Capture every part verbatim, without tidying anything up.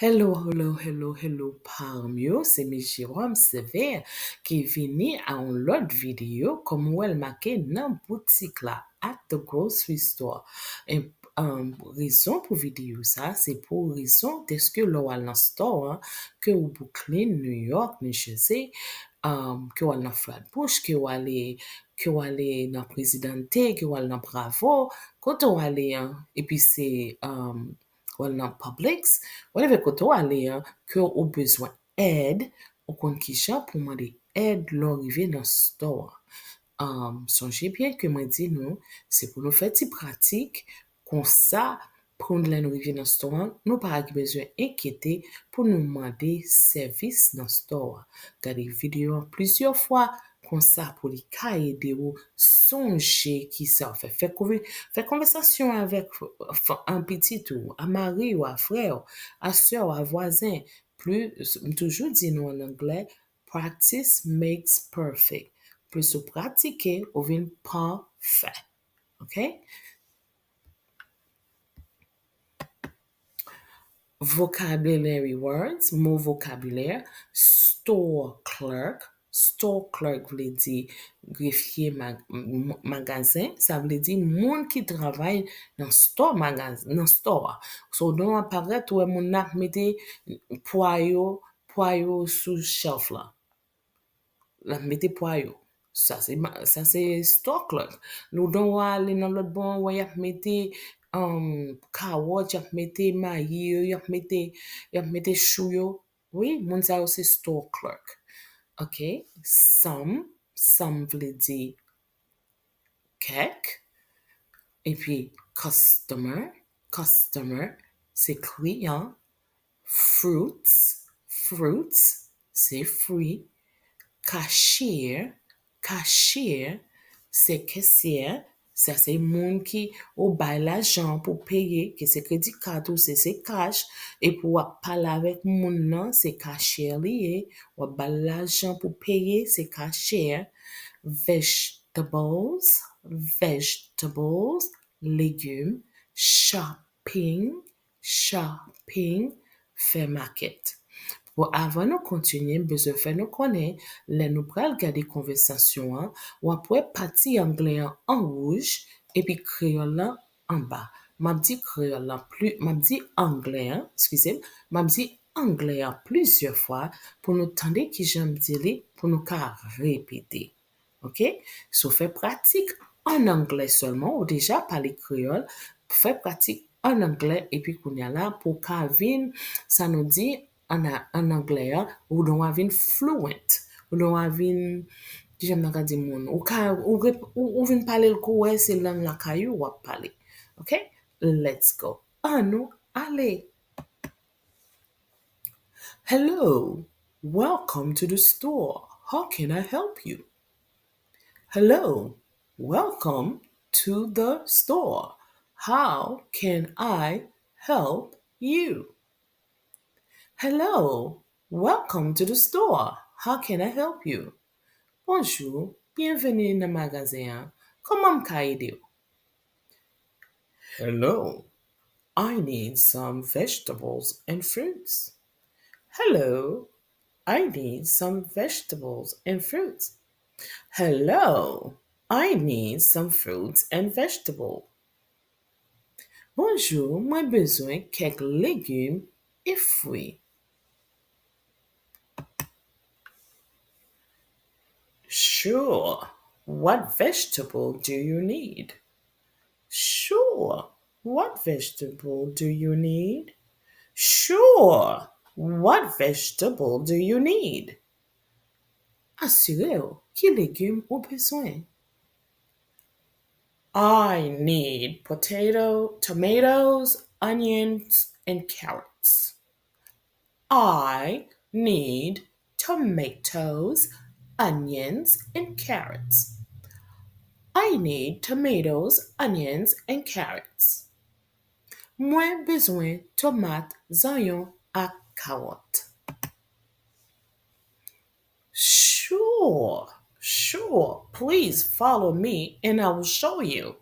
Hello, hello, hello, hello, pa m yo, se Miss Jérôme Sévère ki vini a yon lòt videyo, kòm ou wè l make nan boutik la, at the grocery store. E, um, rezon pou videyo sa, se pou rezon dèske lè w al nan store an, ke w Brooklyn, New York, New Jersey, um, ke w al nan Flatbush, ke w ale, ke w ale nan Presidente, ke w al nan Bravo, kote w ale an, epi se, um, w al nan Publix, whatever kote w ale an, ke w bezwen èd, ou konn kijan pou mande èd lè w rive nan store an. Um, sonje byen ke mwen di nou, se pou nou fè ti pratik, konsa, pou lè nou rive nan store an, nou pa gen bezwen enkyete pou nou mande sèvis nan store an. Gade videyo an plizyè fwa, konsa pou li ka ede w sonje kisa w fè. Fè konve-, fè konvèsasyon avèk f-, f-, an pitit ou, a mari w, a frè w, a sè w, a vwazen. Plis, m toujou di nou an anglè, practice makes perfect. Plis ou pratike, ou vin pafè. Ok? Vocabulary words, mo vokabilè, store clerk. Store clerk vle di grefye mag-, m-, magazen, sa vle di moun ki travay nan store magaz-, nan store a. So, w ap parèt, ou wè moun nan ap mete pwa yo, pwa yo sou shelf la. L ap mete pwa yo. Sa se ma-, sa se store clerk. Nou donk w ale nan lòt bò an, wè y ap mete, um, kawòt, y ap mete mayi yo, y ap mete, y ap mete chou yo. Wi, moun sa yo se store clerk. Ok? Some, some vle di kèk. Epi customer, customer, se kliyan. Fruits, fruits, se fwi. Cashier, cashier, se kesyè. Sa se moun ki ou bay lajan pou peye, ke se kredi kat ou, se, se cash, epi w ap pale avèk moun nan, se cashier li ye, w ap ba l lajan pou peye, se cashier. Vegetables, vegetables, legim. Shopping, shopping, fè makèt. Bon, avan nou kontinye, m bezwen fè nou konnen, lè nou pral gade konvèsasyon an, w ap wè pati anglè an an wouj, epi kreyòl lan anba. M ap di kreyòl lan pli, m ap di anglè an, eskize m, m ap di anglè an plizyè fwa pou nou tande kijan m di li, pou nou ka repete. Ok? So, fè pratik an anglè sèlman, ou deja pale kreyòl, fè pratik an anglè, epi kounye a la, pou w ka vin, sa nou di, an a-, an anglè a, ou donk w a vin fluent, ou donk w a vin, kijan m ta ka di moun, ou ka, ou rep-, ou, ou vin pale l kou w wè se lang lakay ou w ap pale. Ok? Let's go. Ann nou ale. Hello, welcome to the store. How can I help you? Hello, welcome to the store. How can I help you? Hello, welcome to the store. How can I help you? Bonjou, byenveni nan magazen an. Kòman m ka ede w? Hello, I need some vegetables and fruits. Hello, I need some vegetables and fruits. Hello, I need some fruits and vegetables. Bonjou, mwen bezwen kèk legim e fwi. Sure. What vegetable do you need? Sure. What vegetable do you need? Sure. What vegetable do you need? Asire w, ki legim ou bezwen? I need potato, tomatoes, onions, and carrots. I need tomatoes, onions, and carrots. I need tomatoes, onions, and carrots. Mwen bezwen tomat, zanyon ak kawòt. Sure, sure. Please follow me and I will show you.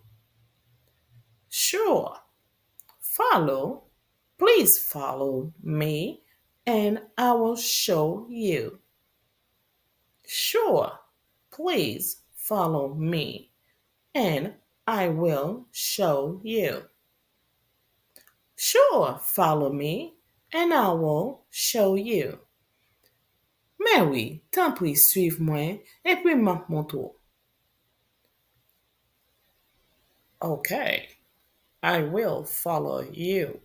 Sure. Follow. Please follow me and I will show you. Sure, please follow me and I will show you. Sure, follow me and I will show you. Mè wi, tanpri swiv mwen, epi m ap montre w. Okay, I will follow you.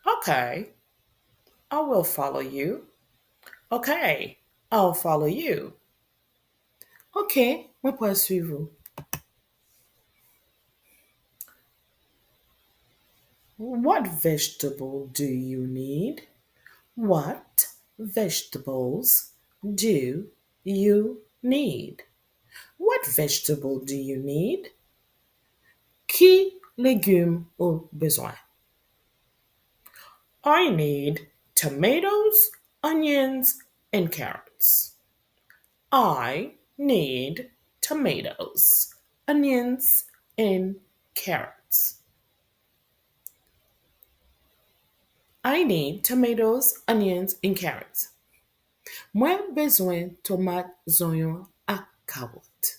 Okay, I will follow you. Okay, I'll follow you. Ok, mwen pral swiv ou. What vegetable do you need? What vegetables do you need? What vegetable do you need? Ki legim ou bezwen? I need tomatoes, onions, and carrots. I need tomatoes, onions, and carrots. I need tomatoes, onions, and carrots. Mwen bezwen tomat, zonyon ak kawòt.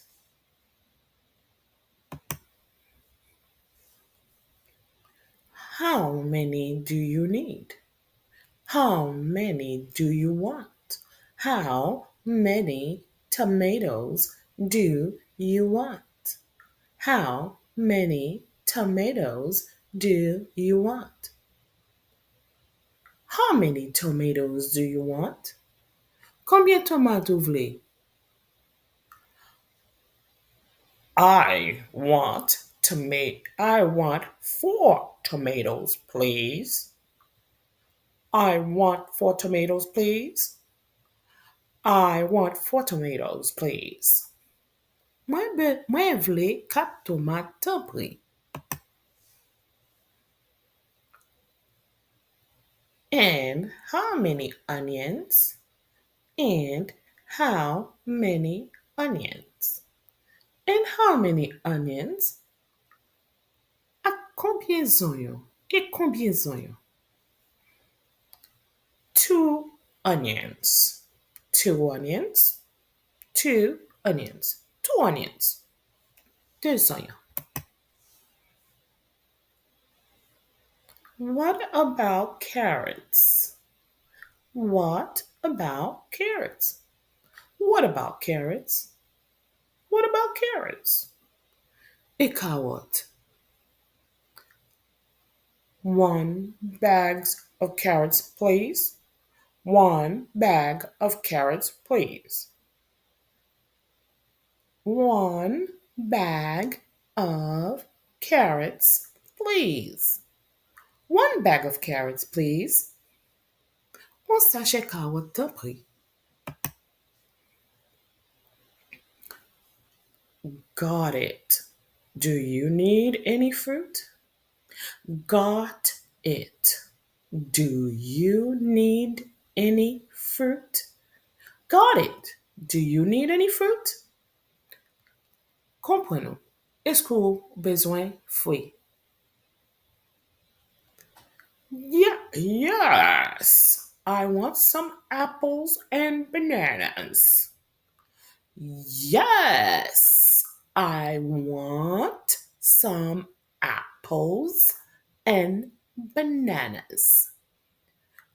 How many do you need? How many do you want? How many tomatoes do you want? How many tomatoes do you want? How many tomatoes do you want? Konbyen tomat ou vle? I want toma- I want four tomatoes, please. I want four tomatoes, please. I want four tomatoes, please. Mwen be- mwen vle kat tomat, tanpri. And how many onions? And how many onions? And how many onions? Ak konbyen zonyon? E konbyen zonyon? Two onions. Two onions. Two onions. Two onions. De zonyon. What about carrots? What about carrots? What about carrots? What about carrots? E kawòt? One bags of carrots, please. One bag of carrots, please. One bag of carrots, please. One bag of carrots, please. Yon sachè kawòt, tanpri. Got it. Do you need any fruit? Got it. Do you need any fruit? Got it. Do you need any fruit? Konprann ou. Èske w bezwen fwi? Ye- yes, I want some apples and bananas. Yes, I want some apples and bananas.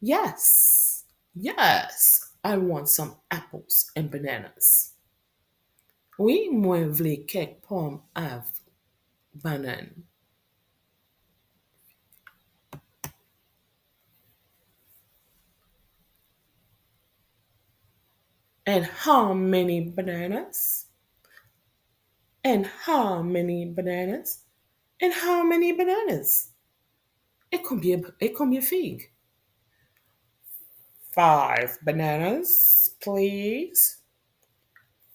Yes, yes, I want some apples and bananas. Wi, mwen vle kèk pòm ak bannann. And how many bananas? And how many bananas? And how many bananas? E konbyen, e konbyen fig? Five bananas, please.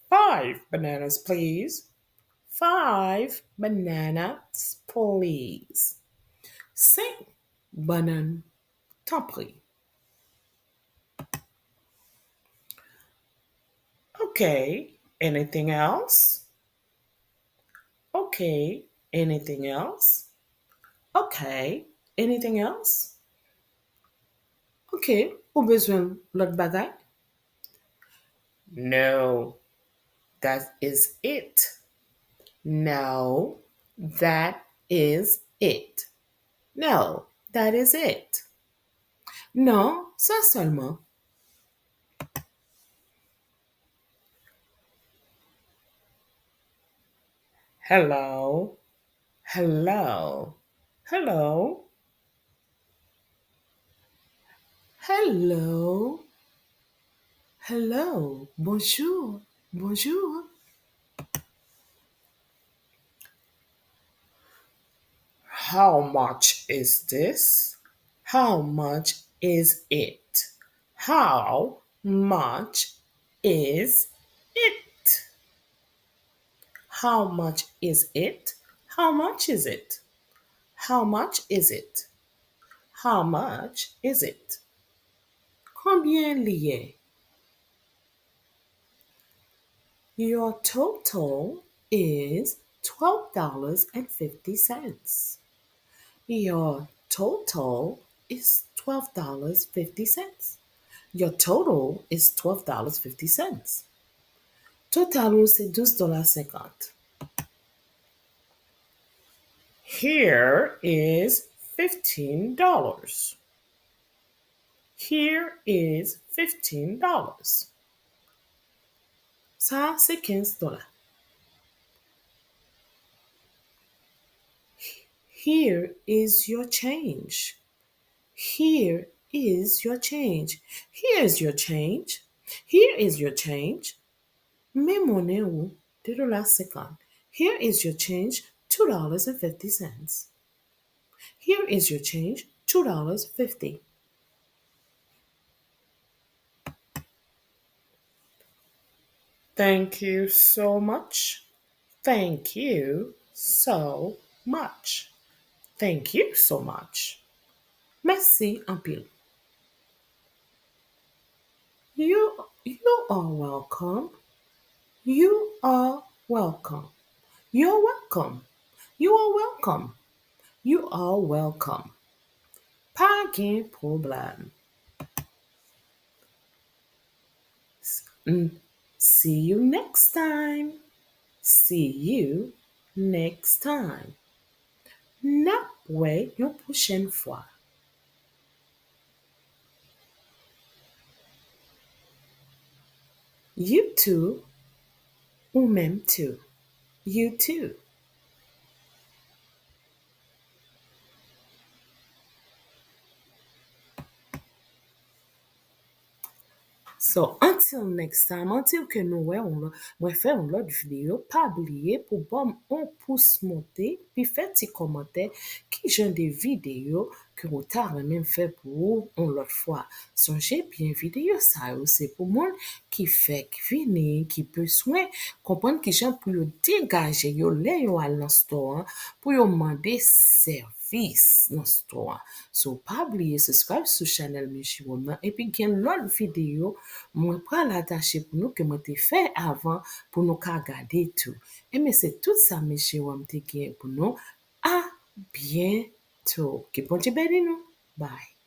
Five bananas, please. Five bananas, please. Senk bannann, tanpri. Okay, anything else? Okay, anything else? Okay, anything else? Ok, ou bezwen lòt bagay? No, that is it. No, that is it. No, that is it. Non, sa sèlman. Hello. Hello. Hello. Hello. Hello. Bonjour. Bonjour. How much is this? How much is it? How much is it? How much is it? How much is it? How much is it? How much is it? Konbyen li ye? Your total is twelve dollars and fifty cents. Your total is twelve dollars fifty cents. Your total is twelve dollars fifty cents. Total ou se douz dola senkant. Here is fifteen dollars. Here is fifteen dollars. Sa se kenz dola. Here is your change. Here is your change. Here is your change. Here is your change. Men monnen ou, de dola senkant. Here is your change, two dollars and fifty cents. Here is your change, two dollars fifty. Thank you so much. Thank you so much. Thank you so much. Mèsi anpil. You, you are welcome. You are welcome. You're welcome. You are welcome. You are welcome. Pa gen pwoblèm. S-, n-, see you next time. See you next time. N ap wè yon pwochèn fwa. You too, ou menm tou. You too. So, until next time, until ke nou wè yon lò-, mwen fè yon lòt videyo, pa bliye pou ban m yon pous monte, pi fè ti kòmantè, ki jan de videyo ke ou ta renmen m fè pou ou yon lòt fwa. Sonje byen, videyo sa yo se pou moun ki fèk vini, ki bezwen konprann ki jan pou yo degaje yo lè yo al nan store an, pou yo mande sèvis nan store an. So, pa bliye subscribe sou chanèl Miss Jérôme nan, epi gen lòt videyo mwen pral atache pou nou ke mwen te fè avan pou nou ka gade tou. Ebyen, se tout sa Miss Jérôme te gen pou nou. A byento. Ke Bondye beni nou. Bye.